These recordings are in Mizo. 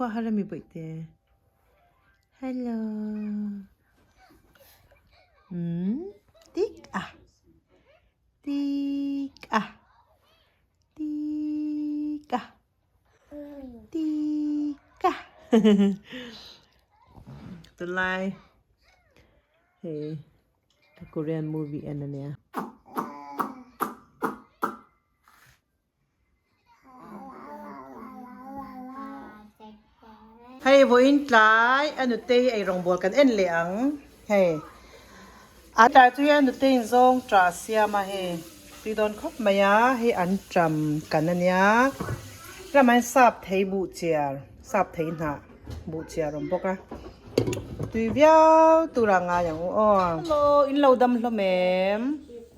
Khua har ami bawihte. Hello. Umm tik a. Tik a. Tik a. Tik a. Tunlai hei Korean movie en ania. Hei vawiin tlai a nutei eirawngbawl kan en leh ang hei a tlai chu hian nutei in zawng tah a siam a hei tui dawn khawp mai a hei an ṭam kan ania lamah hian sap thei buh chiar sap thei hnah buh chiar a awm bawk a tui viau tur a ngai ang u aw hello in lo dam hlawm em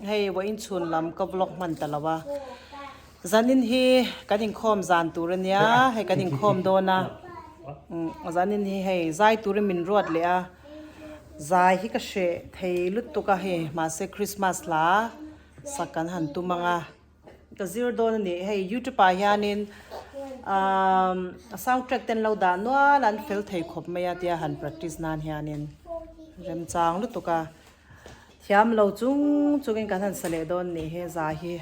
hei vawiin chhun lam ka vlog hman ta lo a. Zanin hi kan inkhawm zan tur a nia, hei kan inkhawm dawn a, zanin hi hei zai turin min ruat leh a, zai hi ka hreh thei lutuk a hei mahse Christmas hla sak kan han tum ang a, ka zir dawn a ni, hei youtube ah hianin umm sound track te an lo dah nual a an fel thei khawp mai a tia han practice nan hianin remchang lutuk a, thiam lo chung chungin kan han sa leh dawn a nih hi zai hi.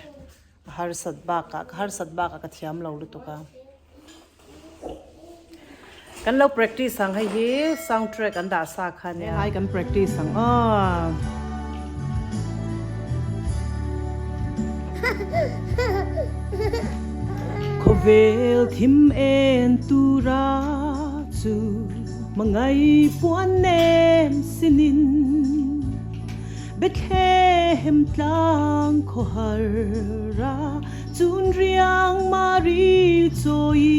A harsat bakah ka harsat bakah ka thiam lo lutuk a. Kan lo practice ang hei hi sound track an dah sa kha nia. Helai kan practice ang aw. Khawvel thim en tura chu hmangaih puan nem sinin. Bethlehem tlang khawhar a chun riang Mari chawi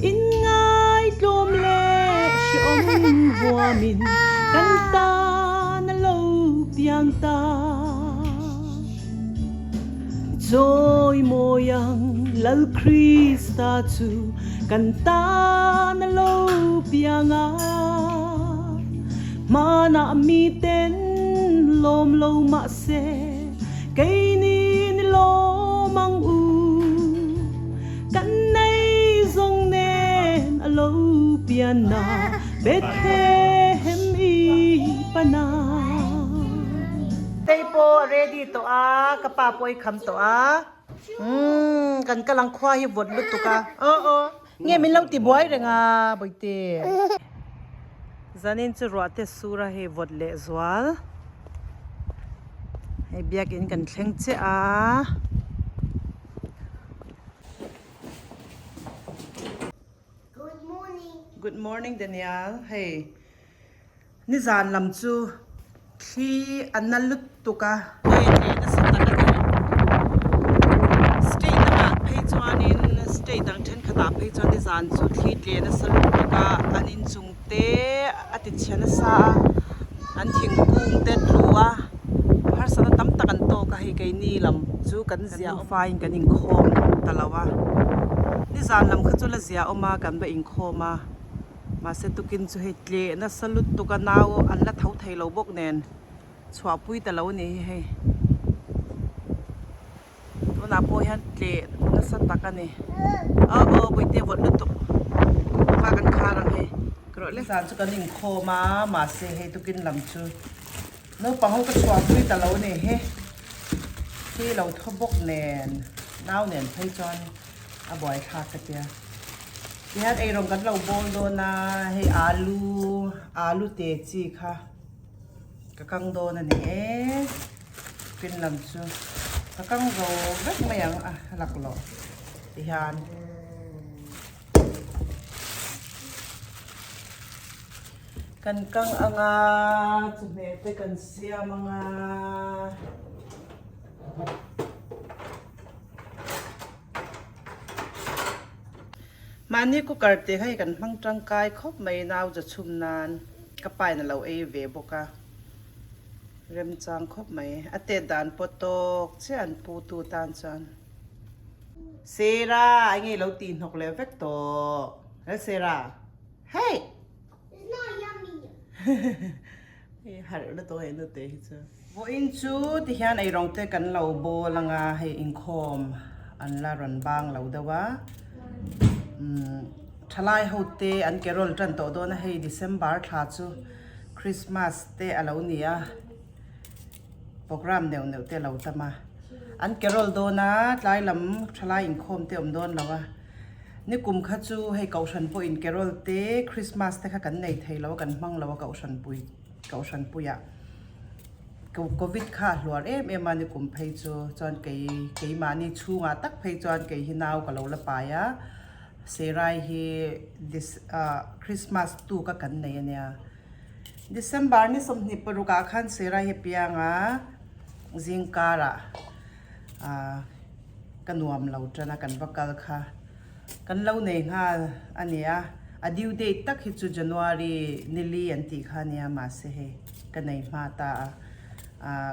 in ngaitlawm leh hrehawm huamin kan tan a lo piang ta. Chawi mawi ang Lal Krista chu kan tan a lo piang a. Hmanah miten lawm lo mahse keini ni lawm ang u. Kan nei zawng nen a lo pian a Bethlehem i pana. Tei pawh a ready tawh a, ka pa pawh i kham tawh a. Umm kan kal ang khua hi vawt lutuk a. Aw aw nge min lo ti buai reng a Bawihte. Zanin chu ruah te sur a hei vawt leh zual. Hei biakin kan thleng chiah a. Good morning. Good morning Daniel. Hei Nizan lam chu thli a na lutuk a. Hei tleh nasa tak a ni. State dangah phei chuanin state dang thenkhatah phei chuan nizan chu thli tleh nasa lutuk a, an inchung te a ti chhe nasa a, an thingkung te tlu a, harsatna tam tak an tawk a, hei keini lam chu kan zia awm faiin kan inkhawm ta lo a, nizan lam kha chu la zia awm a kan va inkhawm a. Mahse tukin chu hei tleh nasa lutuk a nau an la tho thei lo bawk nen chhuahpui ta lo a ni hi hei tunah pawh hian tleh nasa tak a ni aw aw bawihte vawt lutuk kawngka kan khar ang hei ka rawh le zan chu kan inkhawm a mahse hei tukin lam chu naupang ho ka chhuahpui ta lo a ni hi thi lo tho bawk nen nau nen phei chuan a buaithlak ka tia. Tihian eirawng kan lo bawl dawn a, hei alu, alu te chi kha ka kang dawn a ni e, pin lam chu ka kang zo vek mai ang a laklawh tihian. Kan kang ang a, chawhmeh te kan siam ang a. Mahni cooker te kha hei kan hmang tangkai khawp mai nau ja chhum nan ka pain a lo ei ve bawk a, remchang khawp mai. A tet dan pawh tawk chiah an pu tu tan chuan. Sera eng nge i lo tih hnawk leh vek tawh? Hel Sera hey! It's not yummy. Hei harh na tawh hei nute hi chu. Vawiin chu tihian eirawng te kan lo bawl ang a, hei inkhawm an la rawn bang lo deuh a. Umm Thalai ho te an carol tan tawh dawn a hei December thla chu Christmas te a lo ni a programme neuh neuh te a lo tam a an carol dawn a tlai lam thalai inkhawm te awm dawn lo a nikum kha chu hei kohhran pawh in carol te Christmas te kha kan nei thei lo a kan hmang lo a kohhran pui kohhran puiah Covid kha a hluar em em a nikum phei chu chuan kei keimahni chhungah tak phei chuan kei hi nau ka lo la pai a. Serai hi Christmas tuk a kan nei a nia. December ni 26 ah khan Serai hi piang a, zingkarah ka nuam lo tan a kan va kal kha. Kan lo nei nghal a nia. A due date tak hi chu January nili an tih kha a nia mahse hei ka nei hma ta a.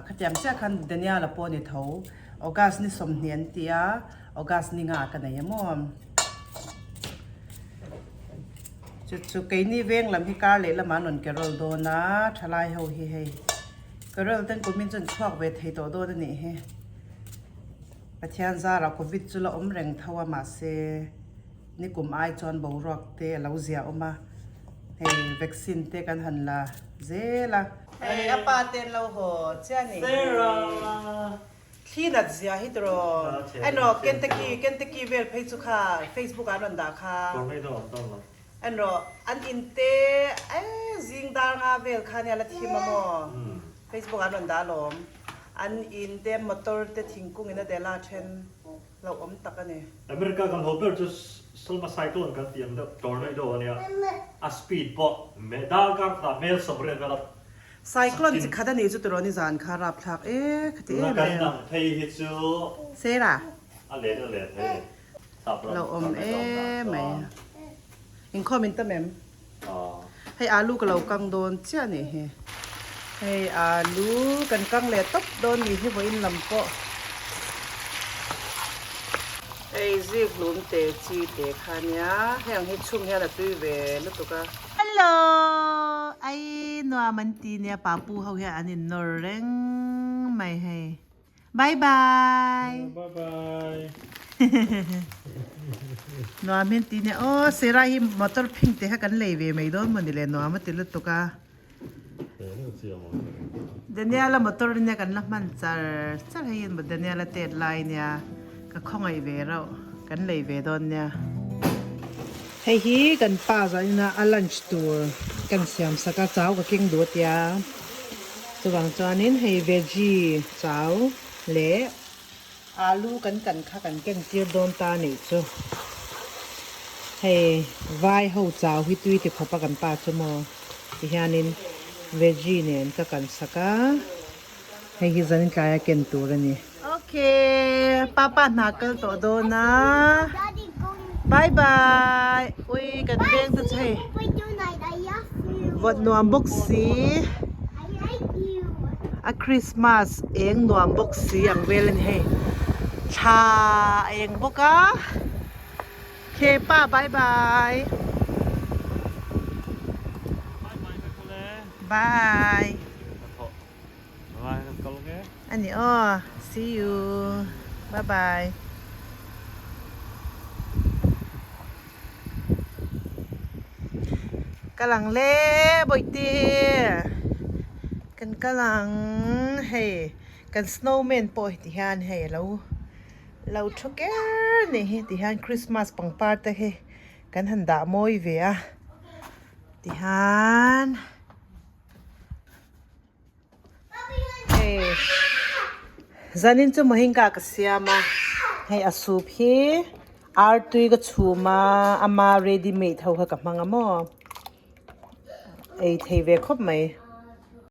Khatiang chiah khan Daniel-a pawh a ni tho. August ni 20 an ti a. August ni nga ka nei a maw? Chu chu keini veng lam hi kar leh lamah an rawn carol dawn a, thalai ho hi hei carol ten kumin chu an chhuak ve thei tawh dawn a nih hi. Pathian zarah covid chu la awm reng tho a mahse nikum ai chuan boruak te a lo zia awm a, hei vaccine te kan han la zel a. Hei a pa te an lo haw chiah a nih hi. Thli nat zia hi tiraw? Enraw Kentucky Kentucky vel phei chu kha Facebook ah an rawn dah kha. Tornado awm dawn lo. Enraw an in te eh zing dar nga vel kha nia la thim a maw? Facebook ah an rawn dah alawm. An in te motor te thingkung in a dela then lo awm tak a ni. America kan ho ber chu Selma cyclone kan tih ang deuh tornado a nia. A speed pawh darkar khatah mel 80 vel a Cyclone chi khat a nih chu tiraw nizan kha rapthlak e khati em em. Tuna kan dang phei hi chu Sera. A let a let hei ni. Sap ram Lo awm ram a awm dan em mai. chuan. Inkhawm in tam em? Hei alu ka lo kang dawn chiah nih hi. Hei alu kan kang leh tawp dawn nih hi vawiin lam pawh. Hei zik hlum te chi te kha nia heng hi chhum hian a tui ve lutuk a. Hello! Ai nuam an ti nia papu ho hian an in nawr reng mai hei. Bye bye! Bye bye! Nuam hian ti nia aw Sarah hi motor phing te kha kan lei ve mai dawn maw ni le nuam a ti lutuk a. Daniel-a motor nia kan la hman char char hei in Daniel-a tet lai nia ka khawngaih ve reuh kan lei ve dawn nia. Hei hi kan pa zanin a a lunch tur kan siam sak a chau ka keng duh a tia chuvang chuanin hei veggie chau leh alu kan kan kha kan ken tir dawn ta anih chu hei vai ho chau hi tui ti khawp a kan pa chu maw tihianin veggie nen ka kan sak a hei hi zanin tlaia ken tur a ni. Ok papa hna kal tawh dawn a bye bye ui kan veng te chu hei vawt nuam bawk si a Christmas eng nuam bawk si ang vel a ni hei thla a eng bawk a ok pa bye bye bye. A ni aw see you bye bye. Kal ang le bawihte kan kal ang hei kan snowman pawh heti hian hei alo lo thu ker a ni hi ti hian christmas pangpar te hi kan han dah mawi ve a tihian. Hei zanin chu mohinga ka siam a hei a soup hi artui ka chhum a ama ready made ho kha ka hmang a maw ei thei ve khawp mai.